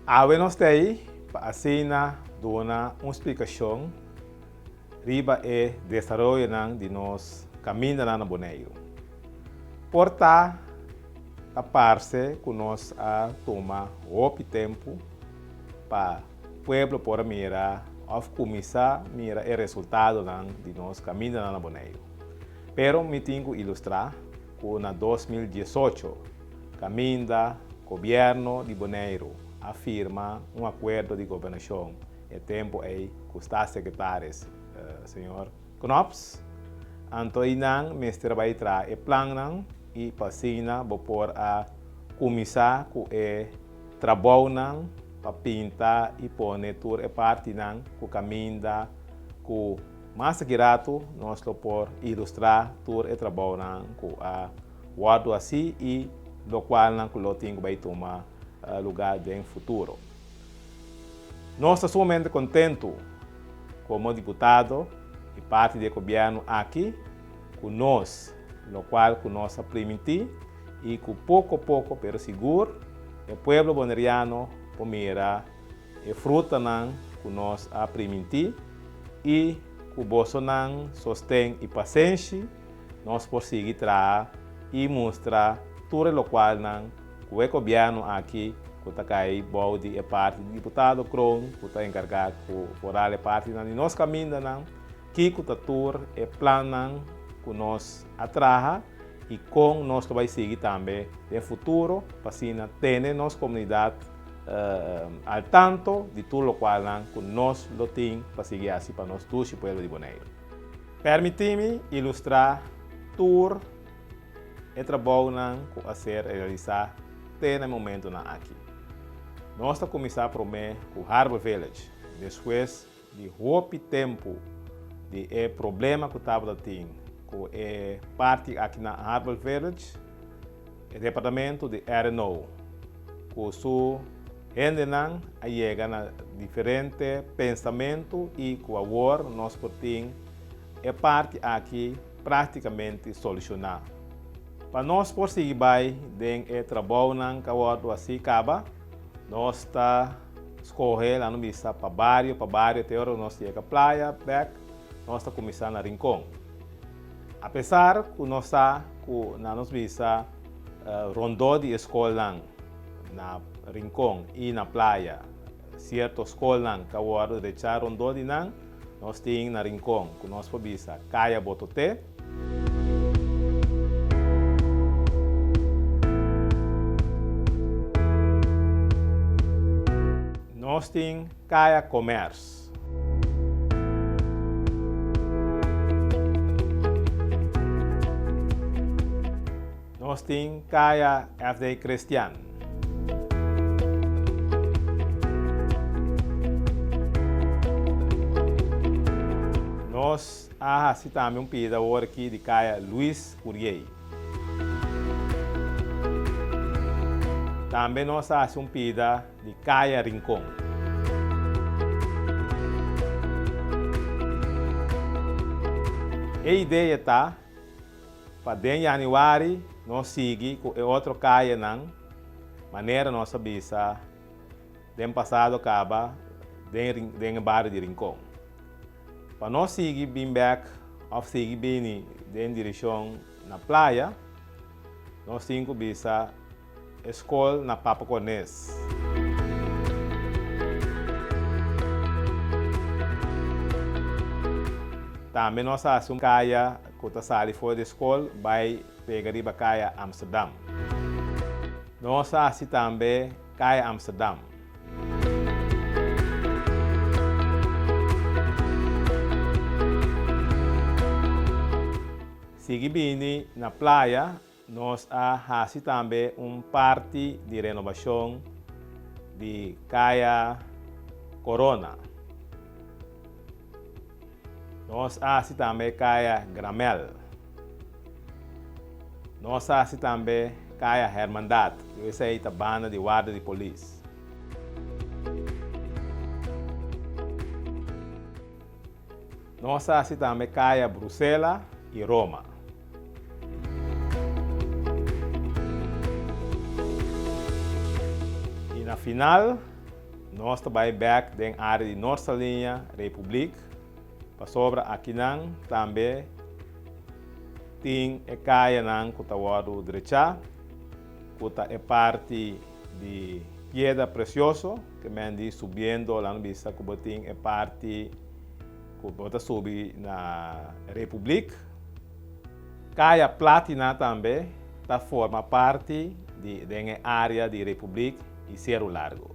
Awe nos ta ei pa asina duna un splikashon riba e desaroyonan di nos kamindanan na Boneiru. Por ta ta parse ku nos a tuma hopi tempu pa pueblo por a mira òf kuminsá mira e resultadonan di nos kamindanan na Boneiru. Pero mi tin ku ilustrá ku na 2018 kaminda gobièrnu di Boneiru a firma un akuerdo di gobernashon e tempu ei ku Staatssecretaris señor Knops, anto einan mester a bai traha e plannan i pa asina bo por a kuminsá ku e trabounan pa pinta i pone tur e partinan ku kaminda ku mas aki ratu nos lo por ilustrá tur e trabounan ku a wòrdu hasí i lokualnan ku lo tin ku bai tuma lugá den futuro. Nos ta sumamente kontentu komo diputado i parti di e gobièrnu aki ku nos lokual ku nos a primintí i ku poko poko pero sigur e pueblo boneriano por mira e frutanan ku nos a primintí i ku bosonan sosten i pasenshi nos por sigui traha i mustra tur e lokualnan ku e gobièrnu aki ku ta kai bou di e parti di diputado Kroon ku ta enkargá ku foral e partinan di nos kamindanan, kiko ta tur e plannan ku nos a traha i kon nos lo bai sigui tambe den futuro pa asina tene nos komunidat al tanto di tur lokualnan ku nos lo tin pa sigui hasi pa nos dushi pueblo di Boneiru. Permití mi ilustrá tur e trabounan ku a ser realisá te na e momentunan aki. Nos ta kuminsá promé ku Harbor Village, despues di hopi tempu di e problema ku tabata tin ku e parti aki na Harbor Village, e departamento di RNO ku su hendenan a yega na diferente pensamentu i ku awor nos por tin e parti aki práktikamente solushoná. Pa nos por sigui bai den e trabounan ku a wòrdu hasí kaba, nos ta skohe laga nos bisa pa bario pa bario te ora ku nos yega playa bèk, nos ta kuminsá na Rincon. Apesar ku nos sa ku na nos bisa rondó di e skolnan na Rincon i na playa sierto skolnan ka wòrdu drechá rondó di nan, nos tin na Rincon ku nos por bisa Kaya Bototé. Nos tin Kaya Commerce. Nos tin Kaya FD Christian. Nos a hasi tambe un pida awor aki di Kaya Luis Curiey. Tambe nos a hasi un pida di Kaya Rincon. E idea ta pa den yanüari nos sigui ku e otro kayanan manera nos a bisa den pasado kaba den den e bario di Rincon. Pa nos sigui bin bek òf sigui bini den direkshon na playa nos tin ku bisa E skol na Papa Cornes. Tambe nos a hasi un kaya ku ta sali for di e skol bai pega riba kaya Amsterdam. Nos a hasi tambe kaya Amsterdam. Sigui bini na playa Nos a hasi tambe un parti di renobashon di Kaya Corona. Nos a hasi tambe Kaya Gramel. Nos a hasi tambe Kaya Hermandad, ku esei ta banda di warda di polis. Nos a hasi tambe kaya Brusela i Roma. I na final. Nos ta bai bèk den área di Nort Saliña, Republiek, pasobra akinan tambe tin e kayanan ku ta wòrdu drechá, ku ta e parti di Piedra Precioso, ke men di subiendo laga bisa ku bo tin e parti ku bo ta subi na Republiek. Kaya Platina tambe ta forma parti di den e área di Republiek i Seru Largu.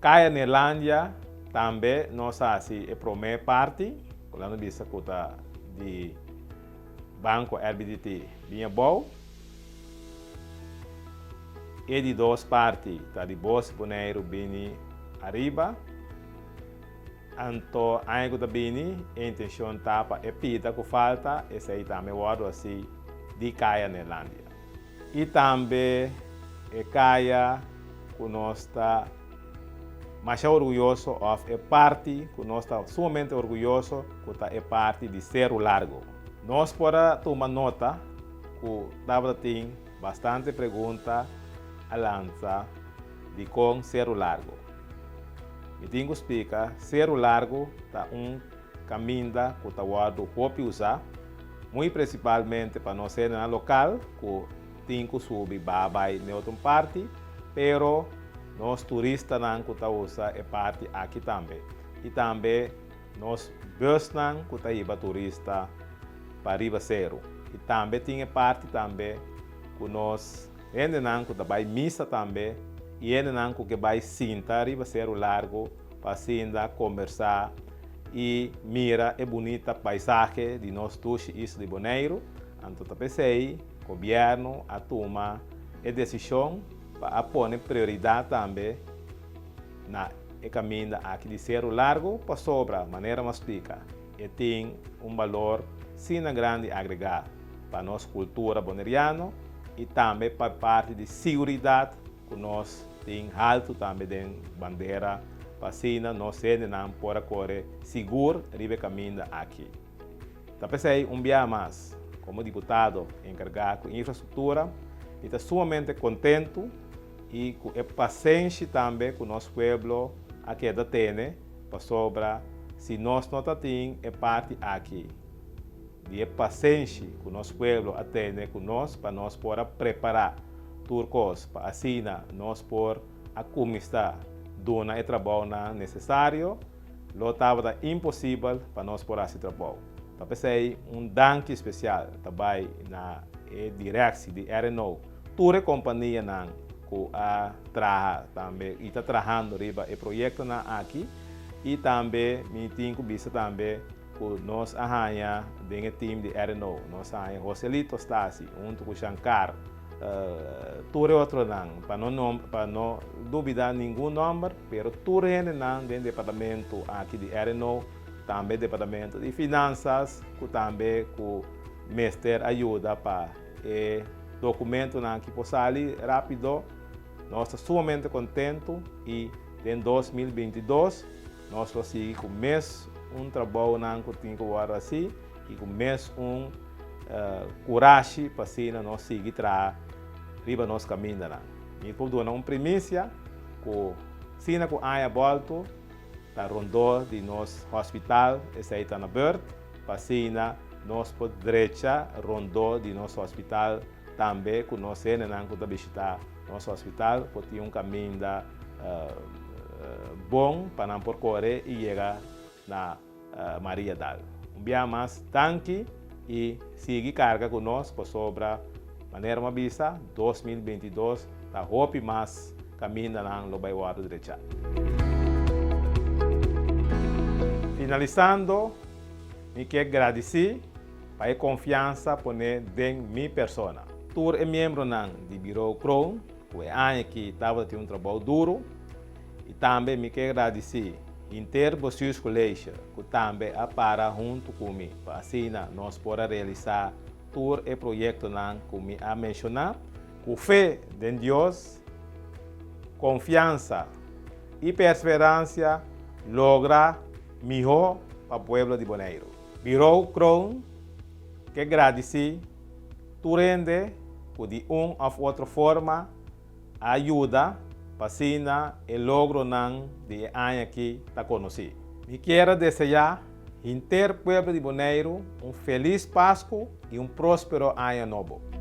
Kaya Neerlandia tambe nos a hasi e promé parti, ku lo bisa ku ta di Banko RBDT bin abou. E di dos parti ta di Bos Boneiru bini ariba. Anto aña ku ta bini e intenshon ta pa e pida ku falta esei tambe wòrdu hasi di Kaya Neerlandia. I tambe e kaya ku nos ta masha orguyoso òf e parti ku nos ta sumamente orguyoso ku ta e parti di Seru Largo. Nos por a tuma nota ku tabata tin bastante pregunta a lansa dikon Seru Largo. Mi tin ku splika, Seru Largo ta un kaminda ku ta wòrdu hopi usá, muy prinsipalmente pa nos hendenan lokal ku tin ku subi ba bai n'e otro parti, pero nos turistanan ku ta usa e parti aki tambe i tambe nos busnan ku ta hiba turista pa riba seru. I tambe tin e parti tambe ku nos hendenan ku ta bai misa tambe i hendenan ku ke bai sinta riba seru largu pa asinda kombersá i mira e bunita paisahe di nos dushi isla di Boneiru. Anto ta p'esei gobièrnu a tuma e desishon pa a pone prioridat tambe na e kaminda aki di Seru Largu pasobra, manera mi a splika, e tin un balor sina grandi agregá pa nos kultura boneriano i tambe pa parti di siguridat ku nos tin haltu tambe den bandera pa asina nos hendenan por a kore sigur riba e kaminda aki. Ta p'esei un biaha mas, komo diputado enkargá ku infrastruktura, mi ta sumamente kontentu i ku e pasenshi tambe ku nos pueblo a keda tene pasobra si nos no ta tin e parti aki di e pasenshi ku nos pueblo a tene ku nos pa nos por a prepará tur kos pa asina nos por a kuminsá duna e trabounan nesesario, lo tabata imposibel pa nos por hasi trabou. Ta p'esei un danki spesial ta bai na e direksi di RNO, tur e kompanianan ku a traha tambe i ta trahando riba e proyektonan aki i tambe mi tin ku bisa tambe ku nos a haña den e team di RNO. Nos a haña Joselito Stasi huntu ku Shankar, tur e otronan, pa no nom pa no dubida ningun nomber, pero tur hendenan den departamento aki di RNO, tambe departamento di finansas ku tambe ku mester a yuda pa e dokumentonan aki por sali rapido. Nos ta sumamente kontentu i den 2022 Nos lo sigui ku mes un trabounan ku tin ku wòrdu hasi i ku mes un kurashi pa asina nos sigui traha riba nos kamindanan. Mi por duna un primisia ku asina ku aña bòltu ta rondó di nos hospital, esei ta na bèrt, pa asina nos por drecha rondó di nos hospital tambe ku nos hendenan ku ta bishitá nos hospital por tin un kaminda bon pa nan por kore i yega na Mariadal. Un bia mas danki i sigui karga ku nos pasobra manera mi a bisa 2022 ta hopi mas kamindanan lo bai wòrdu drechá. Finalisando mi ke gradisí pa e konfiansa poné den mi persona. Tur e miembronan di Bureau Kroon ku e aña aki tabata tin un trabou duru i tambe mi ke gradisí henter Bestuurscollege ku tambe a para huntu ku mi pa asina nos por a realisá tur e proyektonan ku mi a menshoná. Ku fe den Dios, konfiansa i perseveransia logra mihó pa pueblo di Boneiru. Bureau Kroon ke gradisí tur hende. ku di un òf otro forma a yuda pa asina e logronan di e aña akí ta konosí. Mi kier a deseá henter pueblo di Boneiru un felis Pasku i un próspero Aña Nobo.